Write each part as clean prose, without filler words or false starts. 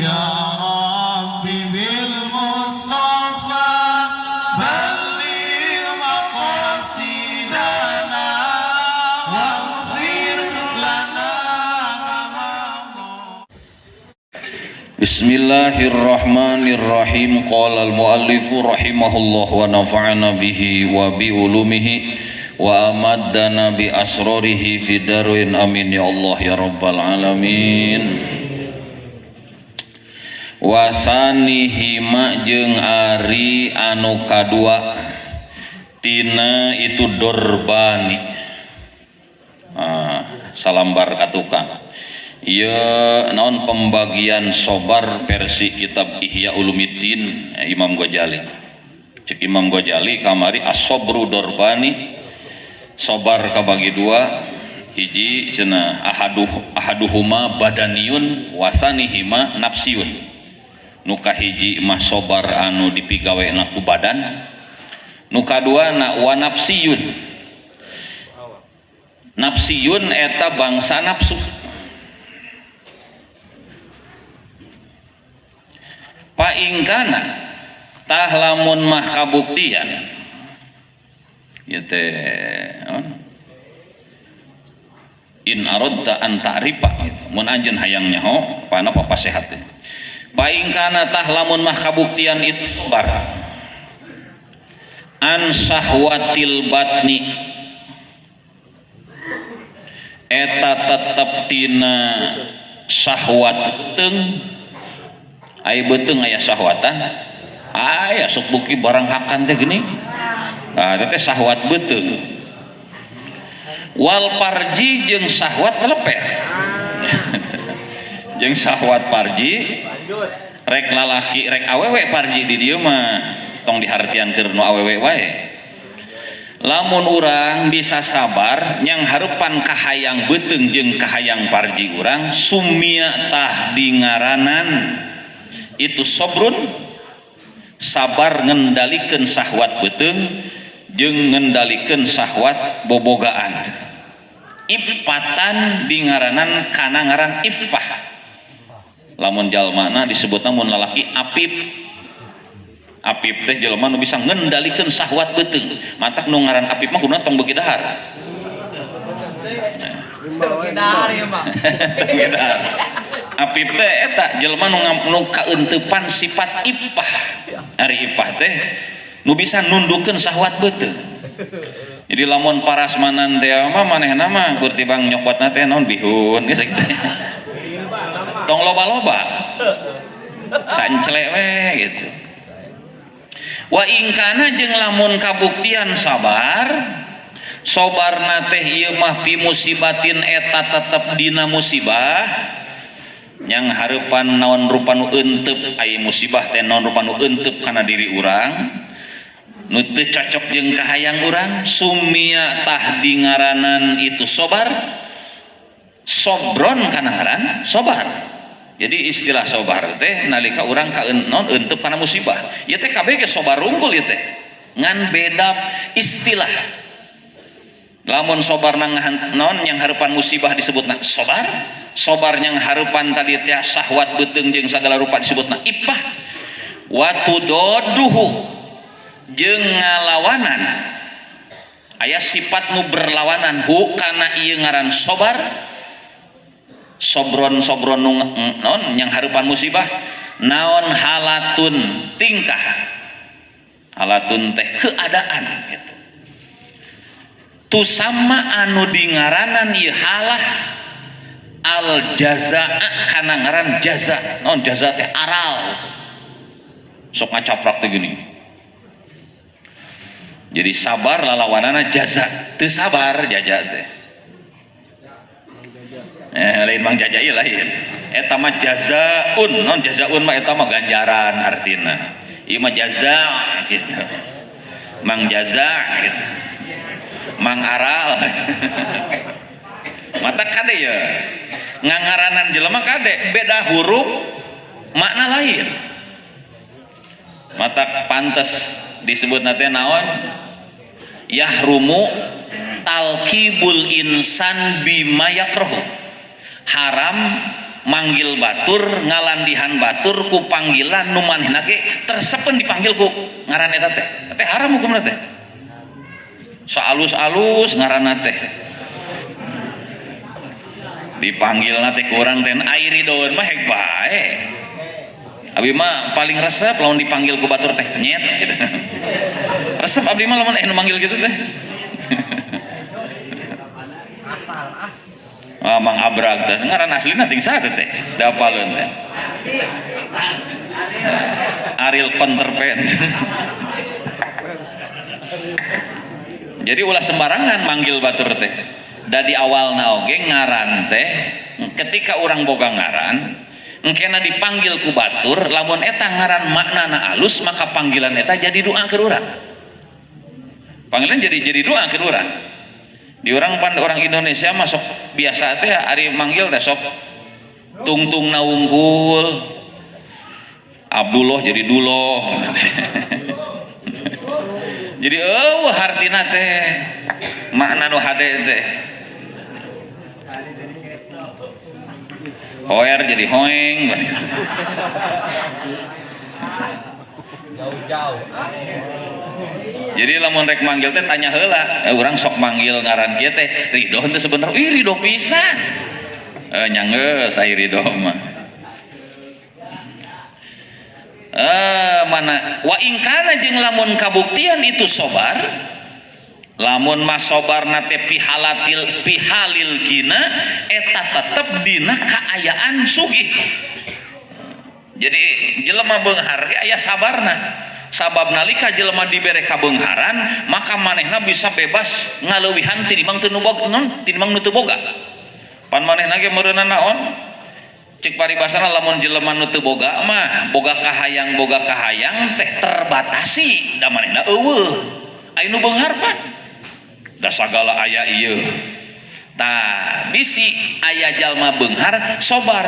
Ya Rabbi bil Mustafa balligh maqasidana waghfir lana ma madha. Bismillahirrahmanirrahim. Qala al-muallifu rahimahullah wa nafa'ana bihi wa bi ulumihi wa amaddana bi asrarihi fid darin, amin ya Allah ya rabbal alamin. Wa sanihima jeung ari anu kadua tina itu dorbani, salambar ka tukang ieu naon pembagian sobar versi kitab Ihya Ulumuddin Imam Ghazali. Cek Imam Ghazali kamari, as-sabru dorbani, sobar kabagi dua hiji cenah, ahaduhuma badaniyun wasanihima nafsiyun. Nu kahiji mah sobar anu dipigawena ku badan, nu kadua na wa nafsiyun. Nafsiyun eta bangsa nafsu. Paingkana tah lamun mah kabuktian ieu teh in aradta an ta'rifa gitu. Mun anjeun hayang nyaho pana papasehat teh. Paingkana tah lamun mah kabuktian itu bar an sahwatil batni eta tetep tina sahwat beuteung. Aya beuteung aya sahwatan, aya sok beuki barang hakan teh geuning. Nah, eta teh sahwat beuteung. Wal parji jeung sahwat keleper. Jeung sahwat parji, rek lalaki rek awewe parji di dieu mah tong dihartian keur nu awewe wae. Lamun urang bisa sabar nyang harepan kahayang beuteung jeung kahayang parji urang, sumia tah dingaranan itu sobrun, sabar ngendalikeun sahwat beuteung jeung ngendalikeun sahwat bobogaan. Ipatan dingaranan kana ngaran iffah. Lamun jalmana disebutna mun lalaki apip. Apip teh jelema nu bisa ngendalikeun sahwat beuteung. Matak nu ngaran apip mah kuduna tong beuki dahar. Beuki dahar ieu mah. Beuki dahar. Apip teh eta jelema nu kaeuntepan sifat ipah. Ari ipah teh nu bisa nundukeun sahwat beuteung. Jadi lamun parasmanan teh mah manehna mah keur tibang nyokotna teh naon bihun geus kitu. Tong loba-loba. Sanclek we gitu. Wa ingkana jeung lamun kabuktian sabar, sobarna teh ieu mah pi musibatin eta tetep dina musibah yang hareupan naon rupa nu euteup. Aya musibah teh naon rupa nu euteup kana diri urang nu teu cocok jeung kahayang urang, sumia tah dingaranan itu sobar, sobron kana ngaran sobar. Jadi istilah sobar teh nalika urang ka naon euteup kana musibah. Ieu teh kabeh ge sobar rungkul ieu teh, ngan beda istilah. Lamun sobar nang naon yang hareupan musibah disebutna sobar, sobar yang hareupan tadi teh sahwat beuteung jeung sagala rupa disebutna ipah. Wa tudoduhu jeung ngalawanan, aya sifat nu berlawanan hu kana ieu ngaran sobar, sobron sobron nu naon yang hareupan musibah, naon halatun tingkah, halatun teh keadaan gitu. Tu sama anu dingaranan ieu halah al jazaa kana ngaran jaza. Naon jaza teh aral gitu. Sok ngacaprak teh gini. Jadi sabar lalawanana jaza, teu sabar jaja teh. Lain Mang Jaja ieu lain. Eta mah jazaun, naon jazaun mah eta mah ganjaran artina. Ieu mah jaza gitu. Mang Jaza gitu. Mang Aral. Mata kade ya. Ngangaranan jelema kade beda huruf makna lain. Mata pantes disebut teh naon? Yahrumu talkibul insan bima yakrohu. Haram Manggil batur, ngalandihan batur ku panggilan nu manehna ge tersepen dipanggil ku ngaran eta teh. Teh haram hukumna teh. Saalus-alus ngaranna teh. Dipanggilna teh ku urang teh ai ridoeun mah hek bae. Abi mah paling resep lamun dipanggil ku batur teh nyet gitu. Resep abdi mah lamun nu manggil gitu teh. Asal ah. Ah, Mang Abrag teh ngaran aslina ting saha teh dapaleun teh. Ariel Counterpen. Jadi ulah sembarangan manggil batur teh. Da di awalna oge ngaran teh ketika urang boga ngaran engkena dipanggil ku batur lamun eta ngaran maknana alus maka panggilan eta jadi doa keur urang. Panggilan jadi doa keur urang. Di orang pan orang Indonesia masuk biasa teh ari manggil teh sok tungtung naungkul Abdullah jadi duloh. Jadi eueuh hartina teh makna nu hade teh. Hoer jadi hoeng. Jauh-jauh. Jadi lamun rek manggil teh tanya heula, urang sok manggil ngaran kieu teh ridho henteu sebenerna. Ih ridho pisan. Nya geus ai ridho mah. Mana wa in kana jeung lamun kabuktian itu sobar, lamun mah sobarna teh pihalatil pihalil gina eta tetep dina kaayaan sugih. Jadi jelema beunghar ge aya sabarna. Sabab nalika jelema dibere kabeungharan maka manehna bisa bebas ngaleuwihan tinimbang teu nu boga, non tinimbang nu teu boga. Pan manehna ge meureunna naon? Cek paribasana lamun jelema nu teu boga mah boga kahayang teh terbatasi da manehna eueuh. Aya nu beunghar pan da sagala aya ieu. Tah bisi aya jalma beunghar sobar.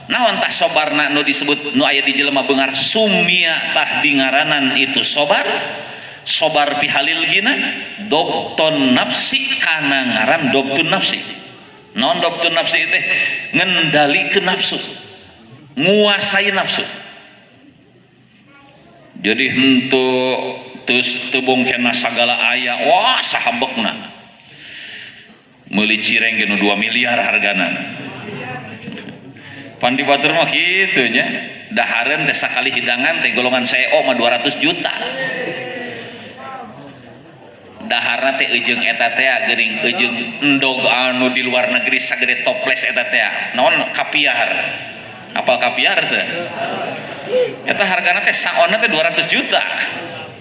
Naon tah sobarna nu disebut nu aya di jelema beunghar sumia tah dingaranan itu sobar. Sobar pihalil gina dobton nafsi kana ngaran dobtun nafsi. Naon dobtun nafsi teh ngendalikeun nafsu, nguasai nafsu. Jadi henteu teus teu bongkena sagala aya, wah sahabekna. Meuli cireng ge nu 2 miliar hargana. Pan di batur mah kitu nya. Dahareun teh sakali hidangan teh golongan CO mah 200 juta. Daharna teh eujeung eta teh geuning eujeung endog anu di luar negeri sagede toples eta teh. Naon kapiar. Apal kapiar teh? Eta hargana teh saonna teh 200 juta.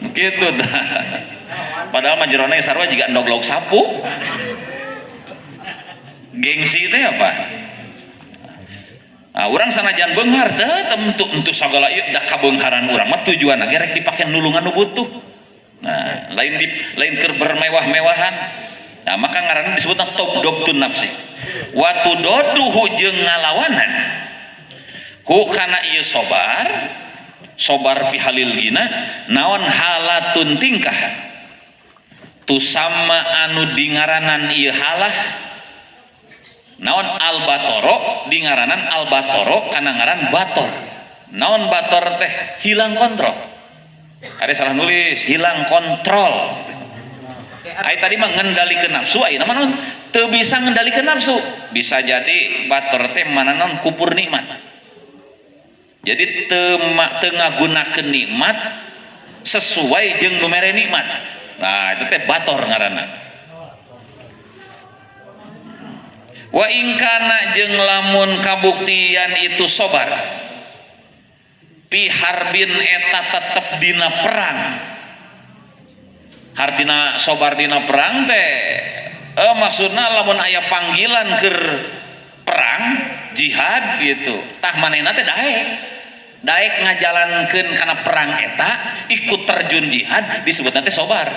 Kitu tah. Padahal mah jerona ge sarua jiga endog lauk sapu. Gengsi teh apa? Nah, urang sanajan beunghar teh tentu entu sagala ieu da kabeungharan urang mah tujuanna ge rek dipake nulungan nu butuh. Nah, lain keur bermewah-mewahan. Nah, maka ngaranna disebutna dobtun nafsi. Wa tudoduhu jeung ngalawanan. Ku kana ieu sobar, sobar pihalil gina naon halatun tingkah. Tusama anu dingaranan ieu halah naon albatoro dingaranan albatoro kana ngaran bator. Naon bator teh hilang kontrol. Ada salah nulis hilang kontrol. Ai tadi mah ngendalikeun nafsu, ayeuna mah naon teu bisa ngendalikeun nafsu. Bisa jadi bator teh mana naon kupur nikmat. Jadi teu ngagunakeun nikmat sesuai jeung nu mere nikmat. Nah, itu teh bator ngaranna. Wa in kana jeung lamun kabuktian itu sobar pi harbin eta tetep dina perang. Hartina sobar dina perang teh maksudna lamun aya panggilan keur perang jihad gitu tah manehna teh daek ngajalankeun kana perang eta ikut terjun jihad disebutna teh sobar.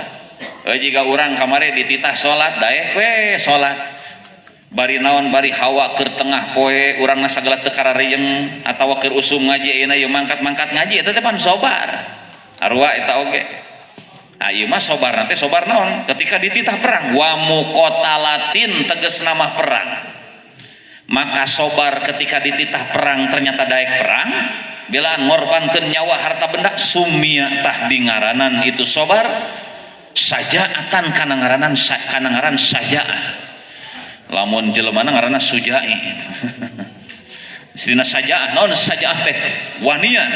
Jika urang kamari dititah salat daek we salat bari naon bari hawa keur tengah poe urangna sagala teu kararieng atawa keur usum ngaji ayeuna ieu mangkat-mangkat ngaji eta teh pan sobar. Arwah eta oge. Ah ieu mah sobarna teh sobar naon ketika dititah perang wa muqatalatin tegasna mah perang. Maka sobar ketika dititah perang ternyata daek perang, belaan ngorbankeun nyawa, harta benda, sumia tah dingaranan itu sobar sajaatan kana ngaran sajaah. Lamun jelemana ngaranna sujai. Dina sajaah naon? Sajaah teh wanian,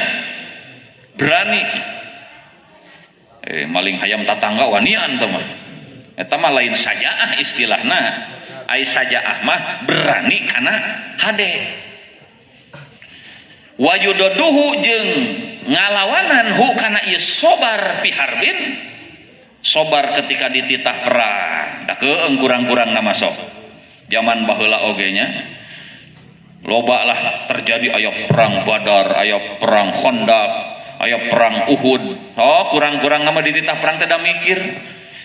berani. Maling hayam tatangga wanian teh mah, eta mah lain sajaah istilahna. Ai sajaah mah berani kana hade. Wa yudoduhu jeung ngalawanan hu kana ieu sobar fi harbin, sobar ketika dititah perang. Da keung kurang-kurang nama sok zaman baheula oge nya, loba lah terjadi, aya perang Badar, aya perang Khandaq, aya perang Uhud. Oh, kurang-kurang nama dititah perang teh da mikir.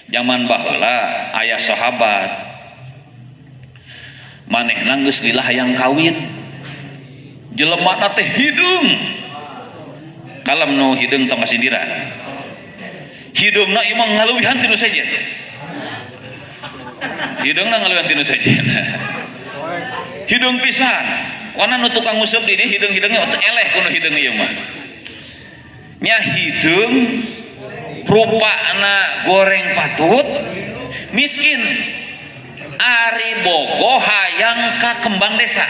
Zaman baheula aya sahabat, manehna geus lila hayang kawin. Jelemana teh hideung kalem, nu hideung tong kasindiran. Hideungna ieu mah ngaluwihan ti nu sejen, hideungna ngaluwihan ti nu sejen, hideung pisan. Karena nu tukang nguseup di dieu hideung-hideungnya teu eleh ku nu hideung ieu mah nya. Hideung, rupana goreng patut, miskin. Ari bogoh hayang ka kembang desa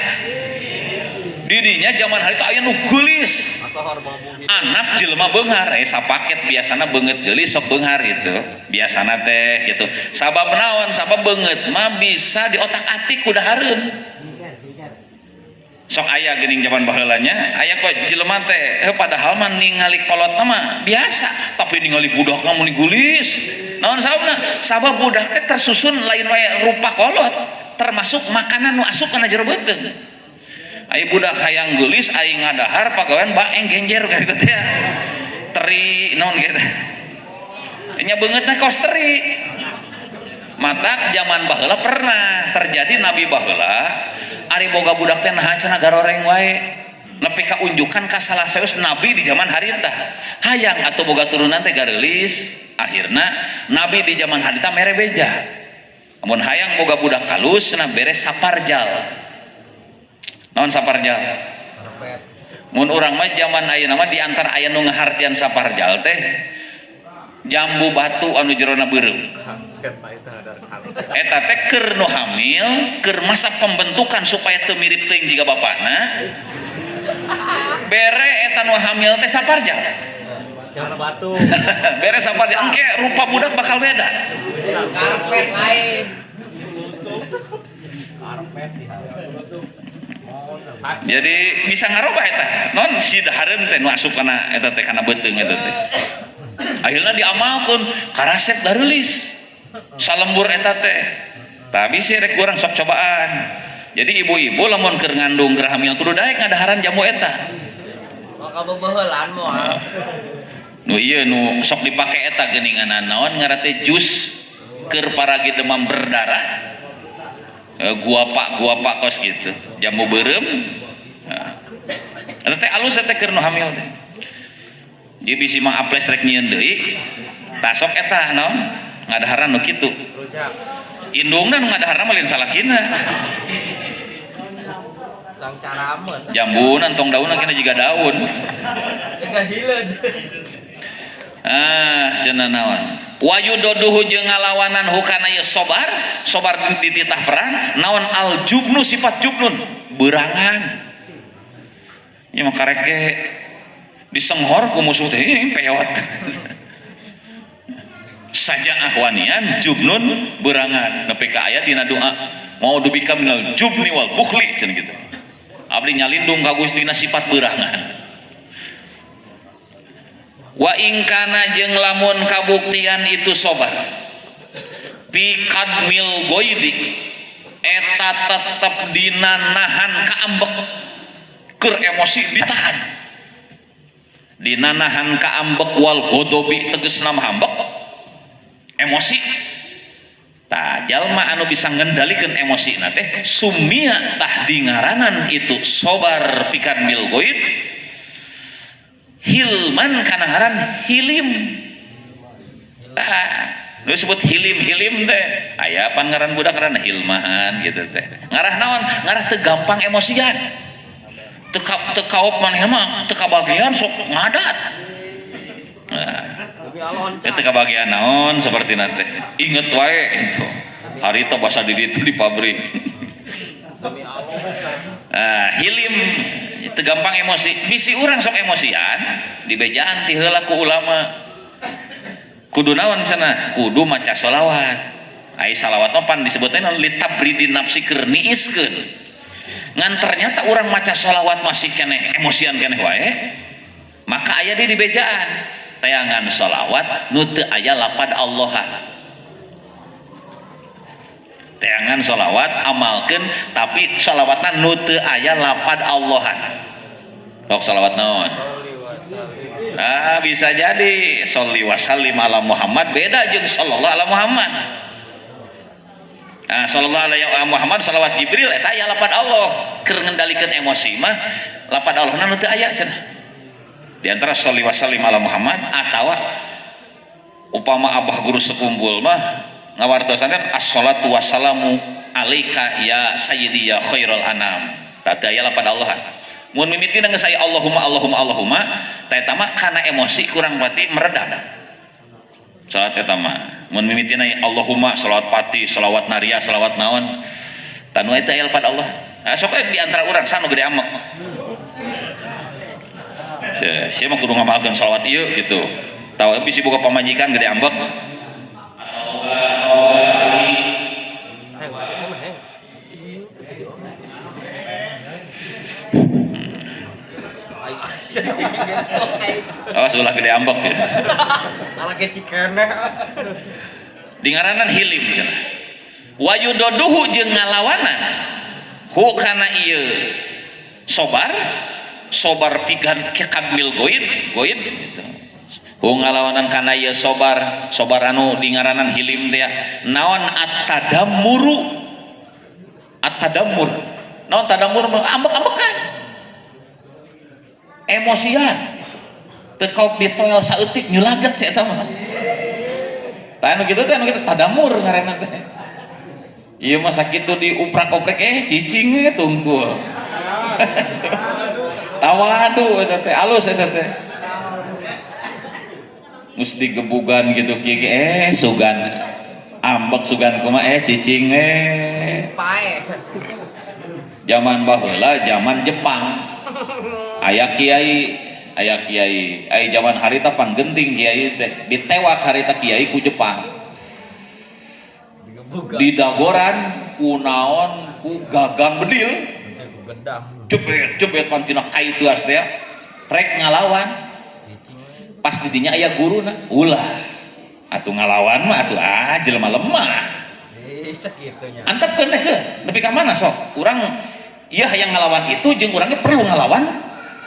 didinya. Zaman harita aya nu geulis, anak jelema beunghar, sapaket. Biasana beungeut geulis sok beunghar itu biasana teh gitu. Sabab naon? Sabab beungeut mah bisa diotak-atik ku dahareun. Sok aya geuning zaman baheulanya, aya kok jelema teh, padahal mah ningali kolotna mah biasa, tapi ningali budakna mun geulis. Naon sababna? Sabab budak teh tersusun lain wae rupa kolot, termasuk makanan nu asup kana jero beuteung. Aya budak hayang geulis, aing ngadahar pagawean baeng genjer ka ditu teh, teri naon gitu nya, beungeutna kos teri. Matak zaman baheula pernah terjadi, nabi baheula ari boga budak teh naha cenah garoreng wae, nepi ka unjukan ka salah saeus nabi di zaman harita, hayang atau boga turunan teh gareulis. Akhirna nabi di zaman harita mere beja, mun hayang boga budak halus cenah bere saparjal. Naon saparjal? Mun urang mah zaman ayeuna mah di antara aya nu ngahartian saparjal teh jambu batu anu jerona beureum. Eta teh keur nu hamil, keur masa pembentukan, supaya teu mirip teuing jiga bapana, bere eta nu hamil teh saparjal. Jangan batu. Bere saparjal, engke rupa budak bakal beda. Karpet lain. Karpet. Jadi bisa ngarobah eta non si dahareun teh nu asup kana eta teh, kana beuteung eta teh. Akhirnya diamalkeun, karasep dareulis salembur eta teh. Tapi sih rek kurang sok cobaan. Jadi ibu-ibu lamun keur ngandung, keur hamil, kudu daek ngadaharan jamu eta. Maka bebeuheulan moal. Nu ieu nu sok dipake eta geuningan, naon ngaran teh, jus keur paragi demam berdarah. Guapa guapa kos gitu, jamu beureum. Nah, eta teh alus eta keur nu hamil teh. Jadi bisi mah aples rek nyieun deui, tasok eta naon ngadaharan nu kitu. Rujak. Indungna nu ngadaharna mah lain salakina. Sang carameun. Jambuna tong daunna kena jiga daun. Jaga hileud. Ah, cenah naon? Wa yudoduhu jeung ngalawanan hukana ieu sobar, sobar dititah perang, naon? Al jubnu, sifat jubnun, berangan. Ieu mah karek ge disenghor ku musuh teh peot. Sajaah wanian, jubnun berangan. Nepi ka aya dina doa, a'udzubika minal jubni wal bukhli cenah gitu. Abdi nyalindung ka Gusti dina sifat berangan. Wa ingkana jeung lamun kabuktian itu sobar fi kadmil ghoidhi, eta tetep dina nahan kaambek, keur emosi ditahan, dina nahan kaambek, wal godobi tegesna mah ambek, emosi. Tah, jalma anu bisa ngendalikeun emosi na teh sumia tah dingaranan itu sobar fi kadmil ghoid hilman kana ngaran hilim. Tah, Nu disebut hilim-hilim teh aya pan ngaran budak ngaran hilmahan gitu teh. Ngarah naon? Ngarah teu gampang emosian. Teu teu kaop maneh mah teu kabagian sok ngadat. Nah, teu kabagian naon sapertina teh. Inget wae itu. Harita basa di ditu di pabrik. Nah, hilim teu gampang emosi. Bisi urang sok emosian dibejaan ti heula ku ulama. Kudu naon cenah? Kudu maca sholawat. Ai salawat mah pan disebutna naon litabridin nafsi keur niiskeun. Ngan ternyata urang maca sholawat masih keneh emosian keneh wae, maka aya di dibejaan tayangan sholawat nu teu aya lapad Allahan. Tayangan sholawat amalkeun tapi sholawatna nu teu aya lapad Allahan. Sok sholawat naon? Nah, bisa jadi sholli wa sallim ala Muhammad beda jeung sallallahu ala Muhammad. Nah, sallallahu alaihi Muhammad salawat Jibril eta aya lapad Allah. Keur ngendalikeun emosi mah lapad Allah nu teu aya cenah. Di antara sholli wa sallim ala Muhammad atawa upama abah guru sekumpul mah ngawartosan kan as-salatu wassalamu alaika ya sayyidi ya khairul anam. Tah teu aya lapad Allah. Mun mimitina geus aya Allahumma Allahumma Allahumma tah eta mah kana emosi kurang berarti meredam. Salat eta mah mun mimitina Allahumma salawat pati, salawat nariah, salawat naon tanu eta aya lapad Allah. Nah, sok di antara urang sanu gede amek. Sia mah kudu ngamalkeun salawat ieu gitu. Tahu bisi boga pamajikan gede ambek. Oh, sulah gede ambek ya. Alake cikeneh. Di ngaranan hilim cenah. Wa yudoduhu jeung ngalawanan. Hu kana ieu sobar, sobar pigan kadmil goib, goib gitu. Hu ngalawanan kana ieu sobar, sobar anu di ngaranan hilim teh naon at-tadammuru. At-tadammur. Naon tadammur ambek-ambekan. Emosian. Teu kaop ditoel saeutik nyulaget si eta mah. Tah anu kitu teh anu kitu tadamur ngaranna teh. Ieu mah sakitu diuprak-oprek cicing we tungkul. Tawadu eta teh alus eta teh. Geus digebugan gitu kieu sugan ambek sugan kumaha cicing we. Pae. Zaman baheula zaman Jepang. Aya kiai, aya kiai, aya zaman harita pan genting kiai teh ditewak harita kiai ku Jepang. Didagoran ku naon ku gagang bedil. Jebet jebet pantina kai teuas teh rek ngalawan. Pas didinya aya guruna, ulah atuh ngalawan mah atuh ah jelema lemah. Sakitunya. Antepkeun teh ke nepi ka mana sok? Urang ieu hayang ngalawan itu jeung urangnya perlu ngalawan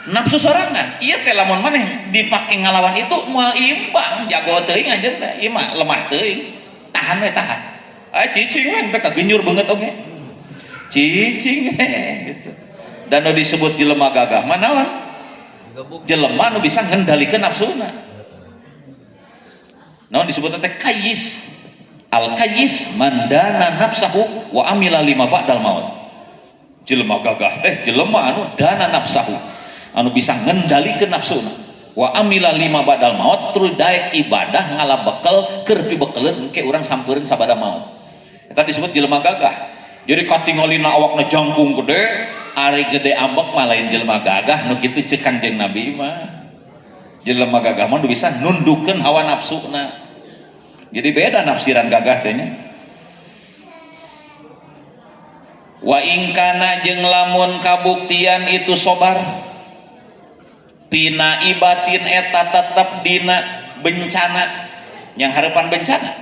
nafsu sorangan. Ieu teh lamun maneh dipake ngalawan itu moal imbang, jago teuing anjeun teh. Ieu mah lemah teuing. Tahan we tahan. Ah cicing we nepi ka genyur beungeut oge. Cicing we gitu. Dan nu disebut jelema gagah mah naon? Jelema nu bisa ngendalikeun nafsuna. Naon disebutna teh kayis. Al kayis mandana nafsahu wa amila lima ba'dal maut. Jelema gagah teh jelema anu dana nafsahu, anu bisa ngendalikeun nafsuna. Wa amila lima ba'dal maut tur daek ibadah ngalabekel keur pibekeleun engke urang sampeurkeun sabada maut. Eta disebut jelema gagah. Jadi katingalina awakna jangkung gede, ari gede ambek mah lain jelema gagah nu kitu ceuk Kanjeng Nabi mah. Jelema gagah mah nu bisa nundukeun hawa nafsuna. Jadi beda nafsiran gagah teh nya. Wa in kana jeung lamun kabuktian itu sobar pina ibatin eta tetep dina bencana yang harapan bencana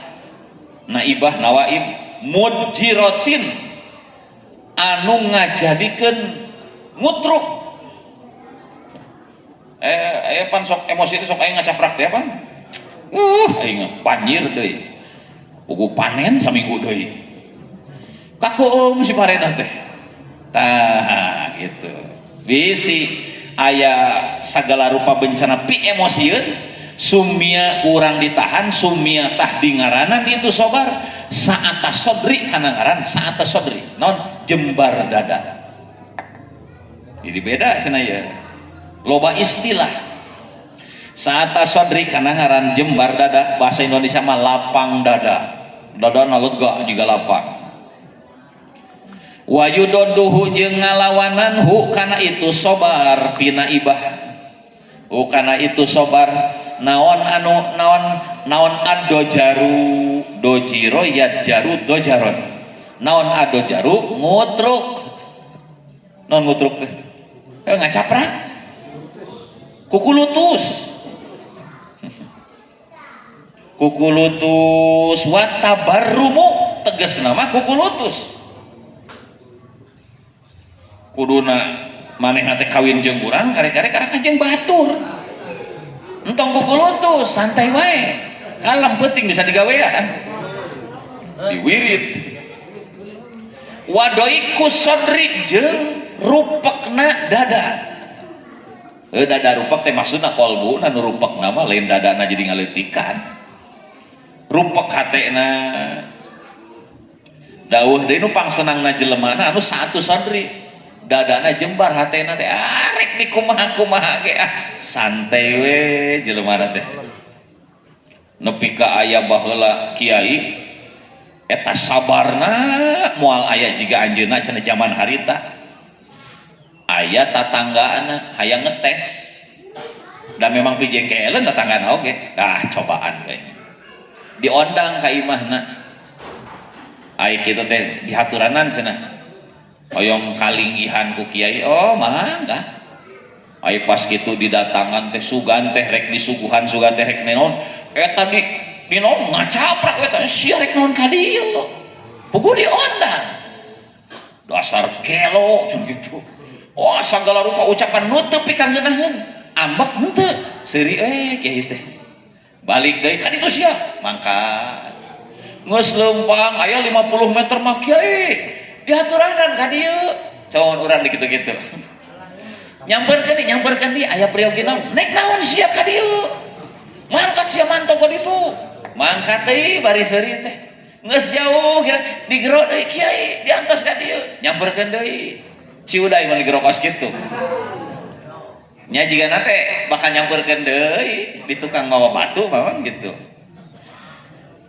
naibah nawaib mudjirotin anu ngajadikeun ngutruk pan sok emosi itu sok aing ngacaprak teh pan aing panyir deui pugu panen saminggu deui kakoom si parena teh tah gitu bisi aya sagala rupa bencana pi emosieun Sumia kurang ditahan, sumia tah dingaranan itu sobar saata sodri kana ngaran saata sodri non jembar dada. Jadi beda cenah ya, loba istilah. Saata sodri kana ngaran jembar dada, bahasa Indonesia mah lapang dada, dadana lega juga lapang. Wa yudoduhu jeung ngalawanan hu kana itu sobar pina ibah, hu kana itu sobar naon anu naon naon adojaru dojiro yadjaru dojaron naon adojaru ngutruk non ngutruk teh ngacaprak kukulutus kukulutus watabarrumu tegas nama kukulutus kuduna manehna teh kawin jeung urang kare-kare karek jeung batur entong kukulutus santai wae kalem penting bisa digawean diwirid wadoiku sodri jeung rupekna dada. Dada rupek teh maksudna kolbuna nu rupekna mah lain dadana jadi ngaleutikan rupek hatena dawuh deui nu pangsenangna jelemana anu satu sodri dadana jembar hatena teh arek di kumaha-kumaha ge ah santai we jelemana teh nepi ka aya baheula kiai eta sabarna moal aya jiga anjeunna cenah jaman harita aya tatanggaana hayang ngetes da memang pijengkeeleun tatanggana oge ah cobaan kayaknya diondang ka imahna ai kitu teh dihaturanan cenah hoyong kalinggihan ku kiai oh mangga ai pas kitu didatangan teh sugan teh rek disuguhan sugan teh rek naon eta di naon ngacaprak eta sia rek naon ka dieu puguh diondang dasar gelo cenah kitu wah sagala rupa ucapan nu teu pikangeunaheun ambek henteu seuri kiai teh balik deui ka ditu sia mangkat geus leumpang aya 50 meter mah kiai dihaturanan ka dieu cawan urang di kitu-kitu nyamperkeun di aya priyogi naon nek naon sia ka dieu mangkat sia mantau ka ditu mangkat deui bari seuri teh geus jauh kira digero deui kiai diantos ka dieu nyamperkeun deui ciuday mun digero kos kitu nya jigana teh bakal nyamperkeun deui di tukang mawa batu mawon gitu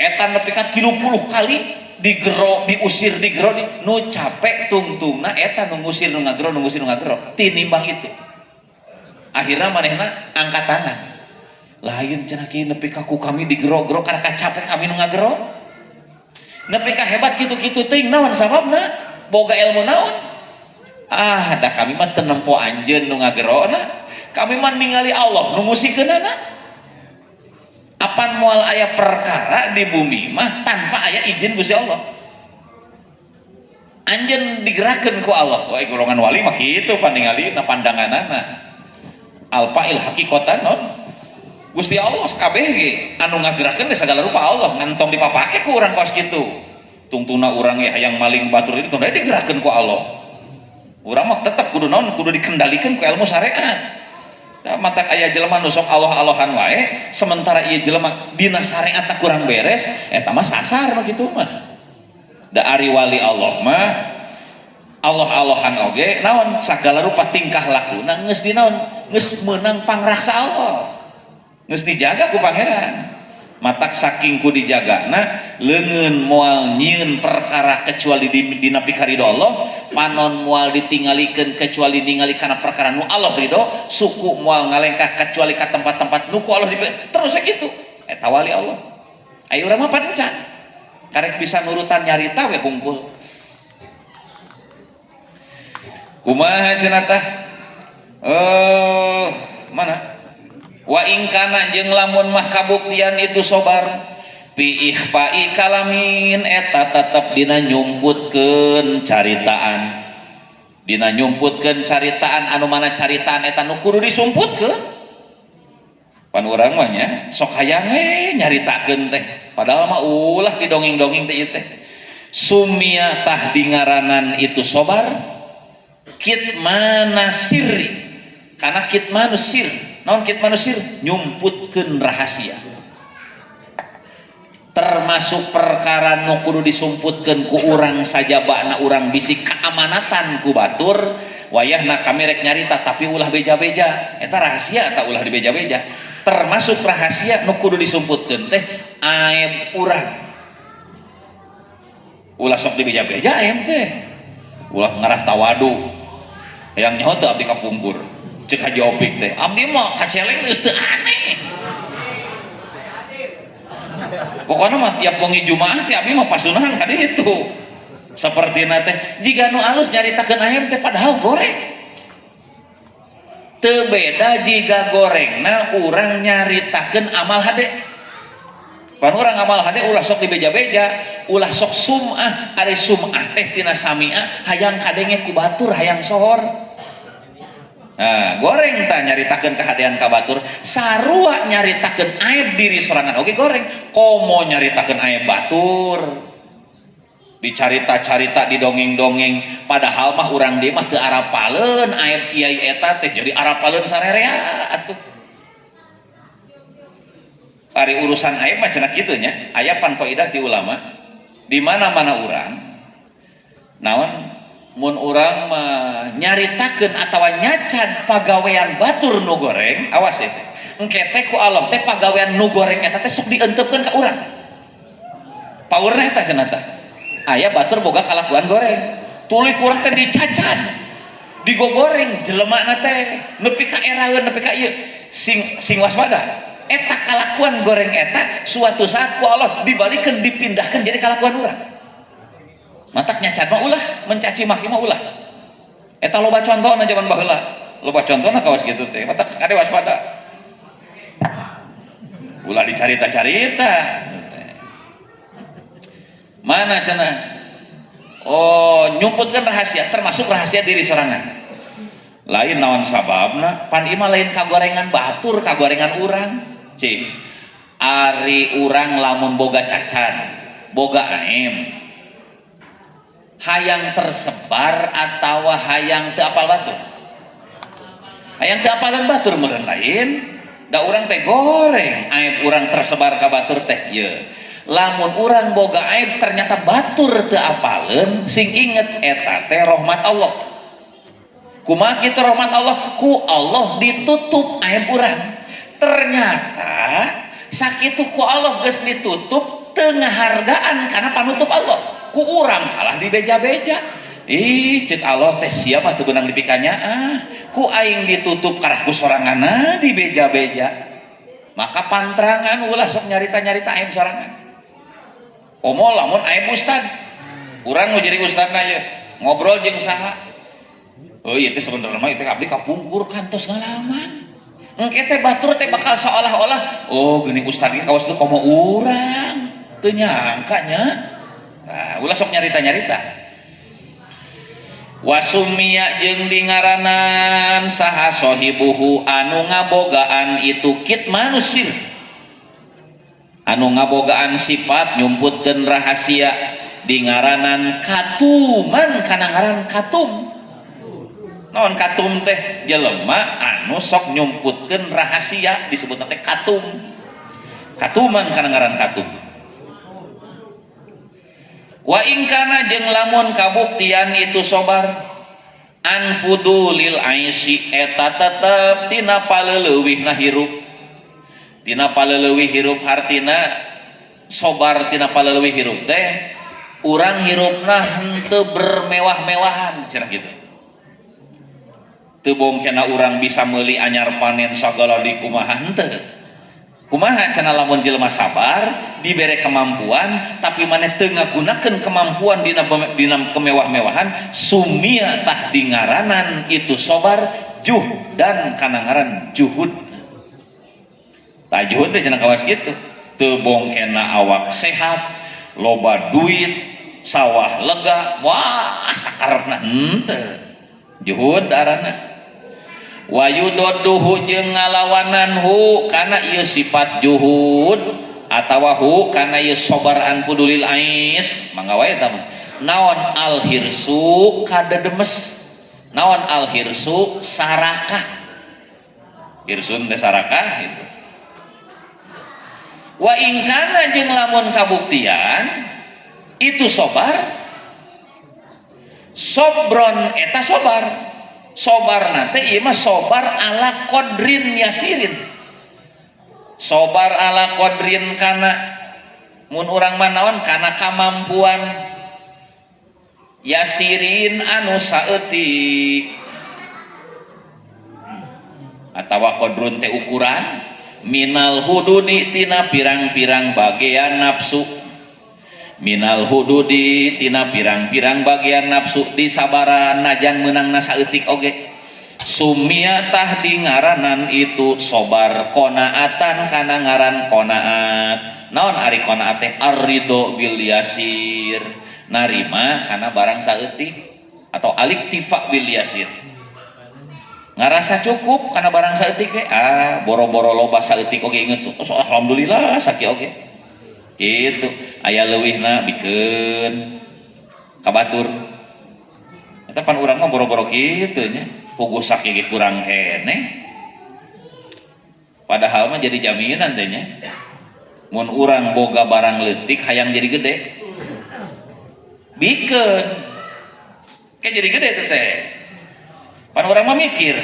eta nepi ka 30 kali digero diusir digero nu capek tungtungna eta nu ngusir nu ngagero nu ngusir nu ngagero tinimbang itu akhirna manehna angkat tangan lain cenah kieu nepi ka ku kami digero-gero karena capek kami nu ngagero nepi ka hebat kitu-kitu teuing naon sababna boga ilmu naon ah da kami mah teu nempo anjeun nu ngagerona kami mah ningali Allah nu ngusikeunana apan moal aya perkara di bumi mah tanpa aya izin Gusti Allah anjeun digerakkeun ku Allah wah golongan wali mah kitu paningalina pandanganana alfail haqiqatan non Gusti Allah kabeh ge anu ngagerakeun teh sagala rupa Allah ngantong dipapake ku urang kos kitu tungtungna urang ge hayang maling batur ini kudu digerakkeun ku Allah urang mah tetep kudu naon kudu dikendalikeun ku ilmu syariat. Matak aya jelema nu sok Allah-Allahan wae sementara ieu jelema dina syariatna kurang beres eta mah sasar mah kitu mah da ari wali Allah mah Allah-Allahan oge naon sagala rupa tingkah lakuna geus dinaon geus meunang pangraksa Allah geus dijaga ku pangeran matak saking ku dijagana leungeun moal nyieun perkara kecuali dina pikarido Allah panon moal ditinggalikeun kecuali ningali kana perkara nu Allah ridho suku moal ngalengkah kecuali ka tempat-tempat nu ku Allah dipilih terus kitu eta wali Allah ayo urang mah pan encan karek bisa nurutan nyarita we hungkul kumaha cenah tah mana wa in kana jeung lamun mah kabuktian itu sobar pi ikhfa'i kalamin eta tetep dina nyumputkeun caritaan dina nyumputkeun caritaan anu mana caritaan eta nu kudu disumputkeun pan urang mah nya sok hayang we nyaritakeun teh padahal mah ulah didongeng-dongeng teh ieu teh sumia tah dingaranan itu sobar kitmana sirri karena kitmanu sir Naon kitmanu sir? Nyumputkeun rahasia. Termasuk perkara nu kudu disumputkeun ku urang sajabana urang bisi keamanatan ku batur, wayahna kami rek nyarita tapi ulah beja-beja. Eta rahasia eta ulah dibeja-beja. Termasuk rahasia nu kudu disumputkeun teh aib urang. Ulah sok dibeja-beja aib teh. Ulah ngarah tawadu. Hayang nyaho teu abdi kapungkur. Cek Haji Opik teh, abdi mah kaceleng geus teu aneh. Pokoknya mah tiap wengi Jumaah teh abdi mah pasunahan ka ditu. Sapertina teh jiga nu alus nyaritakeun aib teh padahal goreng. Teu beda jiga gorengna urang nyaritakeun amal hade. Pan urang amal hade ulah sok dibeja-beja, ulah sok sum'ah, ari sum'ah teh tina sami'ah hayang kadenge ku batur hayang sohor. Nah, goreng tah nyaritakeun kahadean ka batur, sarua nyaritakeun aib diri sorangan oge goreng, komo nyaritakeun aib batur. Dicarita-carita didongeng-dongeng, padahal mah urang dieu mah teu arapaleun aib kiai eta teh jadi arapaleun sarerea atuh. Ari urusan aib mah cenah kitu nya, aya pan kaidah ti ulama, di mana-mana urang naon mun urang mah nyaritakeun atawa nyacan pagawean batur nu goreng, awas ya teh. Engke teh ku Allah teh pagawean nu goreng eta teh sok dienteupkeun ka urang. Paurna eta cenah tah. Aya batur boga kalakuan goreng, tuluy ku urang teh dicacan, digogoreng jelemana teh nepi ka eraeun nepi ka ieu, sing sing waspada. Eta kalakuan goreng eta suatu saat ku Allah dibalikeun dipindahkeun jadi kalakuan urang. Matak nyacan mah ulah, mencaci maki mah ulah. Eta loba contohna zaman baheula. Loba contohna kawas kitu teh. Matak kade waspada. Ulah dicarita-carita. Mana cenah? Oh, nyumputkeun rahasia, termasuk rahasia diri sorangan. Lain naon sababna, pan ieu mah lain kagorengan batur, kagorengan urang. Cik, ari urang lamun boga cacan, boga aib, hayang tersebar atawa hayang teu apal batur? Hayang teu apalan batur meureun lain, da urang teh goreng aib urang tersebar ka batur teh ieu. Lamun urang boga aib ternyata batur teu apaleun, sing inget eta teh rahmat Allah. Kumaha kitu rahmat Allah? Ku Allah ditutup aib urang. Ternyata sakitu ku Allah geus ditutup teu ngahargaan kana panutup Allah. Ku urang kalah dibeja-beja. Ih, ceuk Allah teh sia mah teu beunang dipikanyaah. Ku aing ditutup karah ku soranganna dibeja-beja. Maka pantrangan ulah sok nyarita-nyarita aib sorangan. Komo lamun aib ustad. Urang nu jadi ustadna ye, ngobrol jeung saha? Oh ieu teh sebenarnya mah ieu teh abdi kapungkur kantos ngalaman. Engke teh batur teh bakal seolah-olah oh geuning ustad ge kawas teu komo urang. Teu nyangka nya. Nah, ulah sok nyarita-nyarita. Wasumia jeung dingaranan saha sohibuhu anu ngabogaan itu kitmanu sir. Anu ngabogaan sifat nyumputkeun rahasia dingaranan katuman kana ngaran katum. Naon katum teh jelema anu sok nyumputkeun rahasia disebutna teh katum. Katuman kana ngaran katum. Wa in kana jeung lamun kabuktian itu sobar anfudulil aisi eta tetep tina paleleuwihna hirup. Tina paleleuwih hirup hartina sobar tina paleleuwih hirup teh urang hirupna henteu bermewah-mewahan cenah kitu. Teu bongkena urang bisa meuli anyar panen sagala di kumaha henteu. Kumaha cenah lamun jelema sabar dibere kemampuan tapi maneh teu ngagunakeun kemampuan dina kemewah-mewahan sumia tah dingaranan itu sobar juh dan kana ngaran juhud. Tah juhud teh cenah kawas kitu. Teu bongkena awak sehat, loba duit, sawah lega, wah sakarepna henteu. Juhud arana. Wa yudodduhu jeung ngalawanan hu kana ieu sifat juhud atawa hu kana ieu sobar an pudulil ais mangga wae eta mah. Naon alhirsu kadedemes, naon alhirsu sarakah. Hirsun teh sarakah gitu. Wa in kana jeung lamun kabuktian itu sobar sobron eta sobar. Sobar teh ieu mah sobar ala qadrin yasirin. Sobar ala qadrin kana mun urang mah naon kana kamampuan yasirin anu saeutik atawa qadrun teh ukuran minal hududi tina pirang-pirang bagian nafsu. Minal hududi tina pirang-pirang bagian nafsu disabaran najan meunangna saeutik oge. Sumia tah di ngaranan itu sobar qanaatan kana ngaran qanaat. Naon ari qanaat teh? Ar-ridho bil yasir, narima kana barang saeutik atau aliktifa bil yasir. Ngarasa cukup kana barang saeutik ge, ah boro-boro loba saeutik oge geus alhamdulillah sakieu oge. Kitu aya leuwihna bikeun ka batur. Eta pan urang mah boro-boro kitu nya. Puguh sakieu ge kurang keneh. Padahal mah jadi jaminan teh nya. Mun urang boga barang leutik hayang jadi gede. Bikeun. Kayak jadi gede teh teh. Pan urang mah mikir,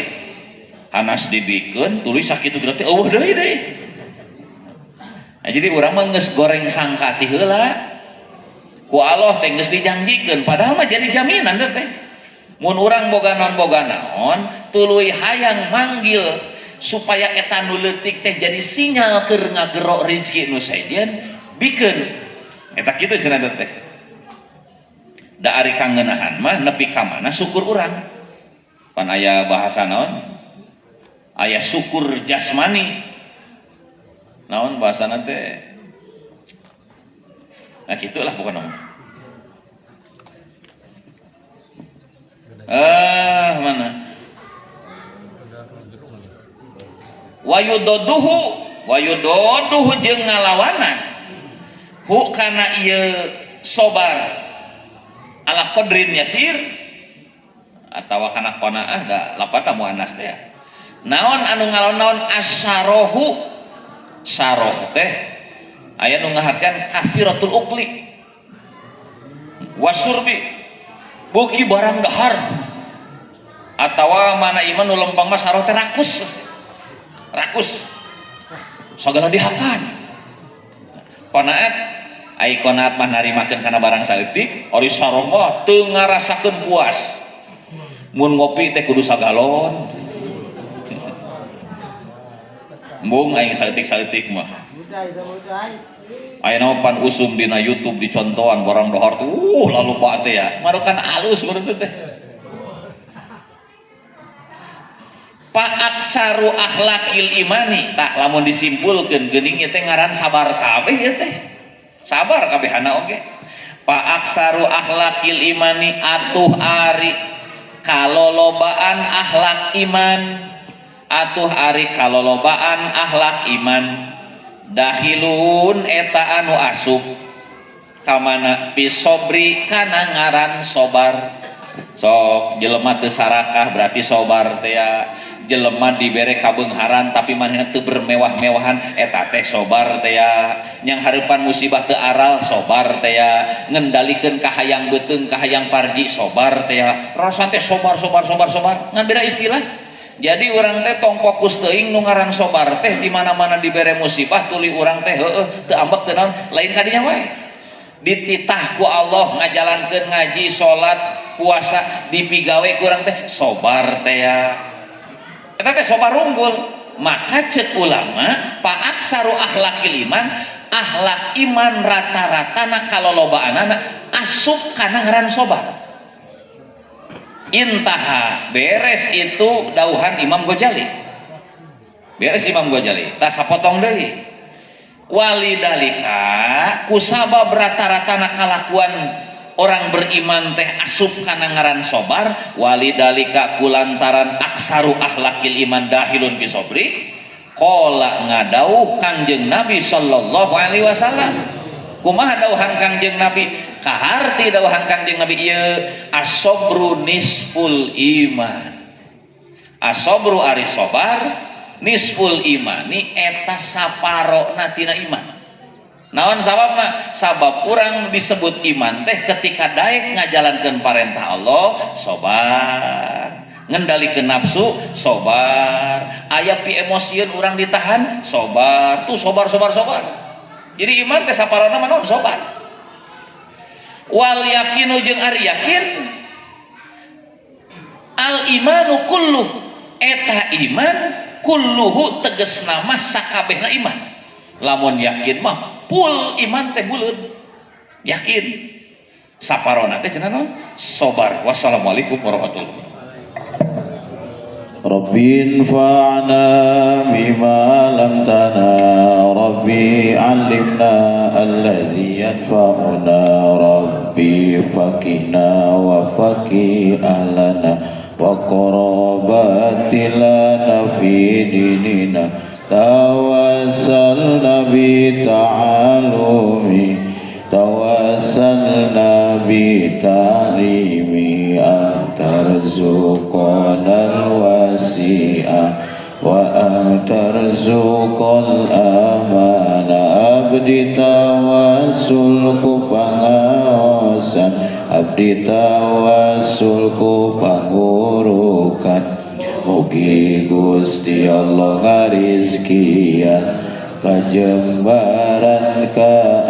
hanas dibikeun tuluy sakitu gede teh eueuh deui deui. Nah, jadi urang mah geus goreng sangka ti heula. Ku Allah teh geus dijanjikeun padahal mah jadi jaminan teh teh. Mun urang boga naon tuluy hayang manggil supaya eta nu leutik teh jadi sinyal keur ngagero rezeki nu sejen bikeun. Eta kitu cenah teh. Da ari kangeunahan mah nepi ka mana syukur urang. Pan aya bahasa naon? Aya syukur jasmani. Naon bahasana teh? Nah gitulah pokoknya. Mana? Wayudoduhu, wayudoduhu jeung ngalawanan. Hu kana ieu sobar ala qadrin yasir atawa kana qanaah da lapatna muannas teh. Naon anu ngalawan naon asarohu. Saroh teh aya nu ngahartian kasiratul ukli wasurbi beuki barang dahar atawa mana iman nu lempang mah saroh teh rakus rakus sagala dihakan. Qanaat ai qanaat mah narimakeun kana barang saeutik, ari saroh mah teu ngarasakeun puas. Mun ngopi teh kudu sagalon. Embung aing saeutik-saeutik mah. Ayeuna pan usum dina YouTube dicontohan barang dahar tuh lalu pak teh ya. Marukan alus baru teh. Pak aksaru akhlakil imani tah lamun disimpulkeun geuning ieu teh ngaran sabar kabeh ieu teh. Sabar kabehana oge. Pak aksaru akhlakil imani atuh ari kalolobaan akhlak iman. Atuh ari kalolobaan akhlak iman dahilun eta anu asup kamana pisobri kana ngaran sobar. Sok jelema teu sarakah berarti sobar teh ya. Jelema dibere kabeungharan tapi manehna teu bermewah-mewahan eta teh sobar teh ya. Nyang hareupan musibah teu aral sobar teh ya. Ngendalikeun kahayang beuteung kahayang parji sobar teh ya. Rasa teh sobar sobar sobar sobar ngan beda istilah. Jadi urang teh tong fokus teuing nu ngaran sobar teh di mana-mana dibere musibah tuluy urang teh heueuh teu ambek teu naon lain kadinya wae. Dititah ku Allah ngajalankeun ngaji, salat, puasa dipigawe ku urang teh sobar teh ya. Eta teh sobar unggul. Maka ceuk ulama pa aksaru akhlakil iman, akhlak iman rata-ratana kalolobaanana asup kana ngaran sobar. Intaha beres itu dauhan Imam Ghazali. Beres Imam Ghazali. Tah sapotong deui. Walidalika kusabab rata-ratana kalakuan orang beriman teh asup kana ngaran sobar, walidalika kulantaran aksaru akhlakil iman dahilun fi sobri, qala ngadauh Kangjeng Nabi sallallahu alaihi wasallam. Kumaha dauhan Kangjeng Nabi? Kaharti dauhan Kangjeng Nabi ieu asobru nisful iman. Asobru ari sobar Nisful imani eta saparona tina iman. Naon sababna? Sabab urang disebut iman teh ketika daek ngajalankeun parentah Allah, sobar. Ngendalikeun nafsu, sobar. Aya piemosieun urang ditahan, sobar. Tuh sobar, sobar, sobar. Jadi iman teh saparona mah naon? Sobar. Wal yakinu jeung ari yakin, al imanu kulluh eta iman, kulluhu tegesna mah sakabehna iman. Lamun yakin mah full iman teh, buleud yakin. Saparona teh cenah naon? Sobar. Wassalamualaikum warahmatullahi wabarakatuh. ربي انفعنا بما علمتنا، ربي علمنا الذي ينفعنا، ربي فقهنا وفقه أهلنا وقرابات لنا في ديننا. توسلنا بتعلم، توسلنا بتعليم، أن ترزقنا الواسعة وأن ترزق الأمان. Abdi tawasul ku pangaosan, abdi tawasul ku pangurukan, mugi Gusti Allah ngarizkian kajembaran ka